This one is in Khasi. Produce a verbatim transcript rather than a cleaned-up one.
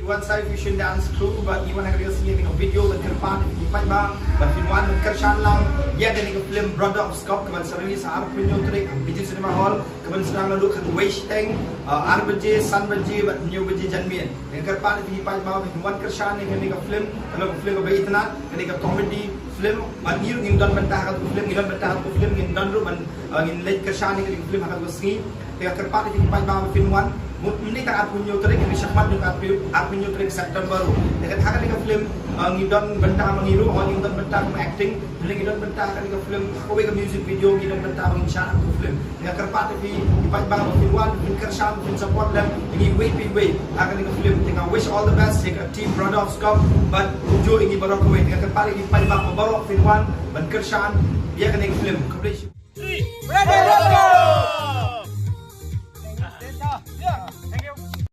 Wan sa ïa phi Fusion Dance Crew bad ngi wan ha kane ka sngi ïa kane ka video ban kyrpad ïa phi paidbah ba phin wan ban kyrshan lang ïa kane ka film Brother of Scop kaban sa release ha arphew hynñiew tarik ha Bijou Cinema Hall, kaban sdang naduh khatwei shiteng, uh, ar baje, san baje bad hynñiew baje janmiet. Ngi kyrpad ïa phi paidbah ba phin wan kyrshan ïa kane ka film, kane ka film kaba itynnad, kane ka comedy film, bad ngi ruh ngin don bynta ha katu ka film, ngi don bynta ha katu ka film, ngin don ruh ban, uh, ngin leit kyrshan ïa kane ka film ha katu ka sngi. Te nga kyrpad ïa phi paidbah ba phin wan. Mynta ka arphew hynñiew tarik, ngi shakhmat ïa ka arphew, arphew hynñiew tarik September ruh. Te ha kane ka film, uh, ngi don bynta ma ngi ruh, ngi don bynta ma acting, ngi don bynta ha kane ka film, kawei ka music video ngi don bynta ma ngi shah ha ka film. Nga kyrpad ïa phi, phi paidbah ba phin wan, phin kyrshan, phin support lem ïa ngi wei pa wei ha kane ka film. Te nga wish all the best ïa ka team Brother of Scop bad kumjuh ïa ngi baroh kawei. Nga kyrpad ïa phi paidbah ba baroh phin wan ban kyrshan ïa kane ka film. Khublei shibun.